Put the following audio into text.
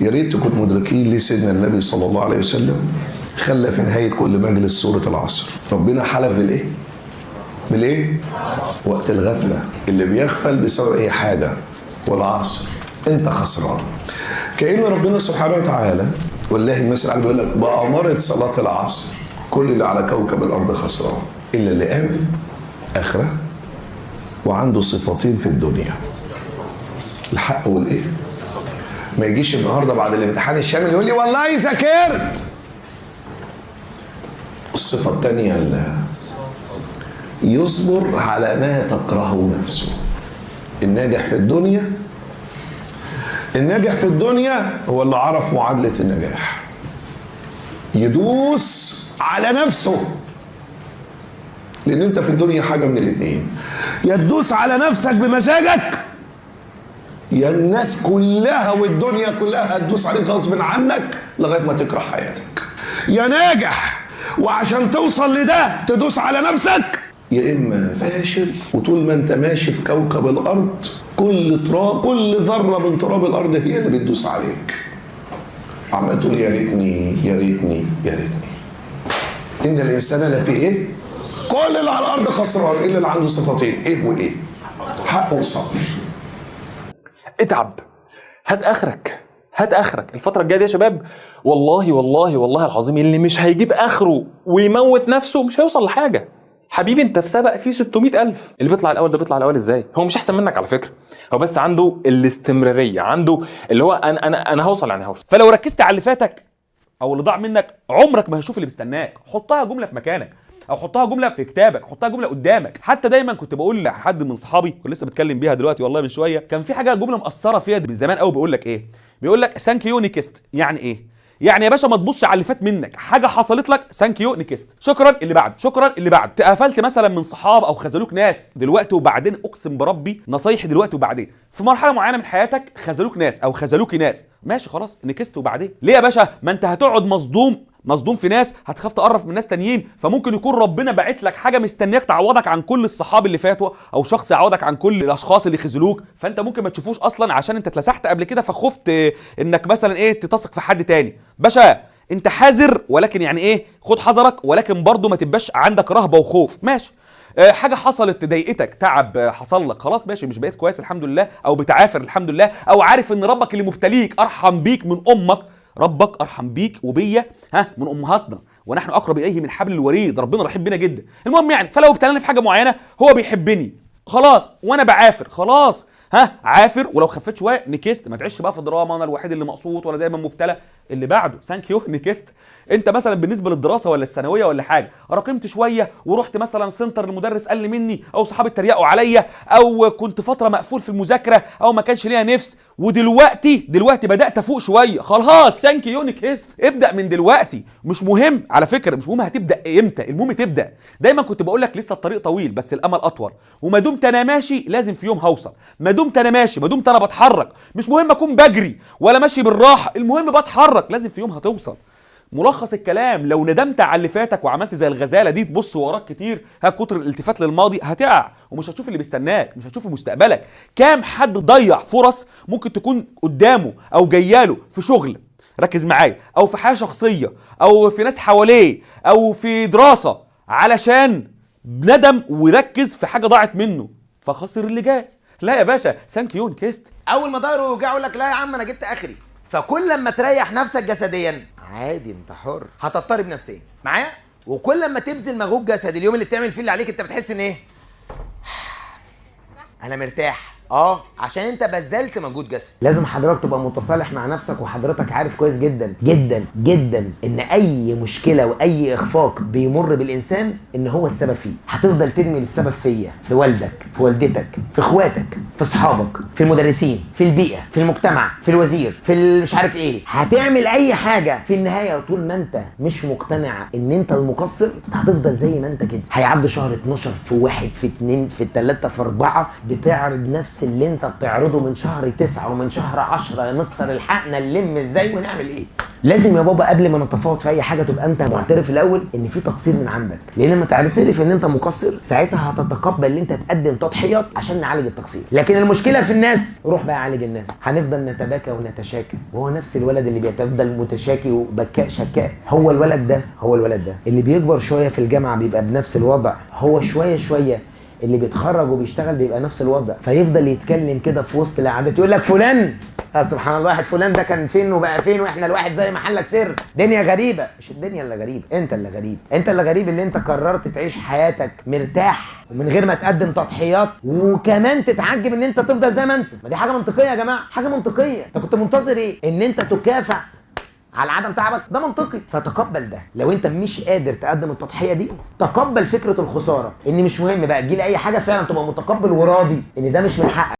يا ريت تكون مدركين ليه سيدنا النبي صلى الله عليه وسلم خلى في نهاية كل مجلس سورة العصر. ربنا حلف بالايه؟ بالايه؟ وقت الغفلة، اللي بيغفل بسبب اي حاجة، والعصر انت خسران. كأن ربنا سبحانه وتعالى والله المثل الأعلى بيقول لك بأمارة صلاة العصر كل اللي على كوكب الأرض خسران إلا اللي آمن آخرة وعنده صفتين في الدنيا، الحق والإيه؟ ما يجيش النهارده بعد الامتحان الشامل يقول لي والله ذاكرت. الصفة الثانية اللي يصبر على ما تكرهه نفسه. الناجح في الدنيا، الناجح في الدنيا هو اللي عرف معادلة النجاح، يدوس على نفسه. لأن أنت في الدنيا حاجة من الاتنين، يا تدوس على نفسك بمزاجك، يا الناس كلها والدنيا كلها هتدوس عليك غصب عنك لغاية ما تكره حياتك. يا ناجح وعشان توصل لده تدوس على نفسك، يا اما فاشل وطول ما انت ماشي في كوكب الارض كل تراب، كل ذره من تراب الارض هي اللي بتدوس عليك. عمال تقول يا ريتني يا ريتني يا ريتني. ان الانسان لفي ايه؟ كل اللي على الارض خسران الا اللي عنده صفتين، ايه وايه؟ حق وصبر. اتعب، هات اخرك، هات اخرك الفترة الجاية دي يا شباب. والله والله والله العظيم اللي مش هيجيب اخره ويموت نفسه مش هيوصل لحاجة. حبيبي انت في سبق فيه 600,000، اللي بيطلع الاول ده بيطلع الاول ازاي؟ هو مش احسن منك على فكرة، هو بس عنده الاستمرارية، عنده اللي هو انا انا انا هوصل، يعني هوصل. فلو ركزت على اللي فاتك او اللي ضاع منك عمرك ما هتشوف اللي بيستناك. حطها جملة في مكانك، او حطها جملة في كتابك، حطها جملة قدامك. حتى دايما كنت بقول لحد من صحابي، كنت لسه بتكلم بيها دلوقتي والله من شوية، كان في حاجة جملة مأثره فيا من زمان قوي، بيقول لك ايه؟ بيقول لك thank you next. يعني ايه؟ يعني يا باشا ما تبصش على اللي فات منك، حاجة حصلت لك thank you next، شكرا اللي بعد، شكرا اللي بعد. اتقفلت مثلا من صحاب او خذلوك ناس دلوقتي وبعدين، اقسم بربي نصايحي دلوقتي وبعدين، في مرحلة معينة من حياتك خذلوك ناس او خذلوكي ناس، ماشي خلاص next وبعدين. ليه يا باشا؟ ما انت هتقعد مصدوم، مصدوم في ناس، هتخاف تقرب من ناس تانيين، فممكن يكون ربنا باعت لك حاجة مستنياك تعوضك عن كل الصحاب اللي فاتوا، او شخص يعوضك عن كل الاشخاص اللي خذلوك، فانت ممكن ما تشوفوش اصلا عشان انت اتلسعت قبل كده، فخفت انك مثلا ايه تثق في حد تاني. باشا انت حذر، ولكن يعني ايه، خد حذرك، ولكن برضه ما تبقاش عندك رهبة وخوف. ماشي، حاجة حصلت ضايقتك، تعب حصل لك، خلاص ماشي، مش بقيت كويس الحمد لله، او بتعافر الحمد لله، او عارف ان ربك اللي مبتليك ارحم بيك من امك، ربك ارحم بيك وبيا ها من امهاتنا، ونحن اقرب اليه من حبل الوريد، ربنا رحيم بينا جدا. المهم يعني فلو ابتلاني في حاجة معينة هو بيحبني خلاص، وانا بعافر خلاص، ها عافر، ولو خفيت شوية next. ما تعيش بقى في دراما انا الوحيد اللي مقصود ولا دايما مبتلى. اللي بعده thank you next. انت مثلا بالنسبة للدراسة ولا الثانوية ولا حاجة، راكمت شوية ورحت مثلا center المدرس قل مني، او صحابي اتريقوا عليا، او كنت فترة مقفول في المذاكرة، او ما كانش ليا نفس، ودلوقتي بدات افوق شوية، خلاص thank you next. ابدا من دلوقتي، مش مهم على فكرة، مش مهم هتبدا امتى، المهم تبدا. دايما كنت بقول لك لسه الطريق طويل بس الامل اطول، وما دمت انا ماشي لازم في يوم هوصل، ما دمت انا ماشي، ما دمت انا بتحرك، مش مهم اكون بجري ولا ماشي بالراحة، المهم بتحرك، لازم في يوم هتوصل. ملخص الكلام، لو ندمت على اللي فاتك وعملت زي الغزالة دي تبص وراك كتير، ها كتر الالتفات للماضي هتقع ومش هتشوف اللي بيستناك، مش هتشوف مستقبلك. كام حد ضيع فرص ممكن تكون قدامه او جاياله في شغل، ركز معايا، او في حياة شخصية، او في ناس حواليه، او في دراسة، علشان ندم وركز في حاجة ضاعت منه فخسر اللي جاي. لا يا باشا thank you next. اول ما ظهره يوجعه يقول لك لا يا عم انا جبت اخري. فكل لما تريح نفسك جسديا عادي انت حر، هتضطرب نفسيا معايا. وكل لما تبذل مجهود جسدي اليوم اللي بتعمل فيه اللي عليك انت بتحس ان ايه؟ انا مرتاح. عشان انت بذلت مجهود جسدي. لازم حضرتك تبقى متصالح مع نفسك، وحضرتك عارف كويس جدا جدا جدا ان اي مشكلة واي اخفاق بيمر بالانسان ان هو السبب فيه. هتفضل ترمي السبب فيا، في والدك، في والدتك، في اخواتك، في اصحابك، في المدرسين، في البيئة، في المجتمع، في الوزير، في مش عارف ايه. هتعمل اي حاجة في النهاية طول ما انت مش مقتنع ان انت المقصر هتفضل زي ما انت كده. هيعدي شهر 12 في 1 في 2 في 3 في 4 بتعرض نفس اللي انت بتعرضه من شهر 9 ومن شهر 10. يا مستر الحقنا نلم ازاي ونعمل ايه؟ لازم يا بابا قبل ما نتفاوض في اي حاجة تبقى انت معترف الاول ان في تقصير من عندك، لان لما تعترف ان انت مقصر ساعتها هتتقبل ان انت تقدم تضحيات عشان نعالج التقصير. لكن المشكلة في الناس، روح بقى عالج الناس. هنفضل نتباكى ونتشاكى، وهو نفس الولد اللي بيتفضل متشاكي وبكاء شكاء، هو الولد ده، هو الولد ده اللي بيكبر شوية في الجامعة بيبقى بنفس الوضع، هو شوية شوية اللي بيتخرج وبيشتغل بيبقى نفس الوضع، فيفضل يتكلم كده في وسط القعدات يقول لك فلان، سبحان الله، واحد فلان ده كان فين وبقى فين، واحنا الواحد زي محلك سر. دنيا غريبة. مش الدنيا اللي غريبة، انت اللي غريب، انت اللي غريب، اللي انت قررت تعيش حياتك مرتاح ومن غير ما تقدم تضحيات، وكمان تتعجب ان انت تفضل زي ما انت. ما دي حاجة منطقية يا جماعة، حاجة منطقية. انت كنت منتظر ايه؟ ان انت تكافئ على عدم تعبك؟ ده منطقي. فتقبل ده. لو انت مش قادر تقدم التضحية دي، تقبل فكرة الخسارة، ان مش مهم بقى تجيلي اي حاجة، فعلا تبقى متقبل وراضي ان ده مش من حقك.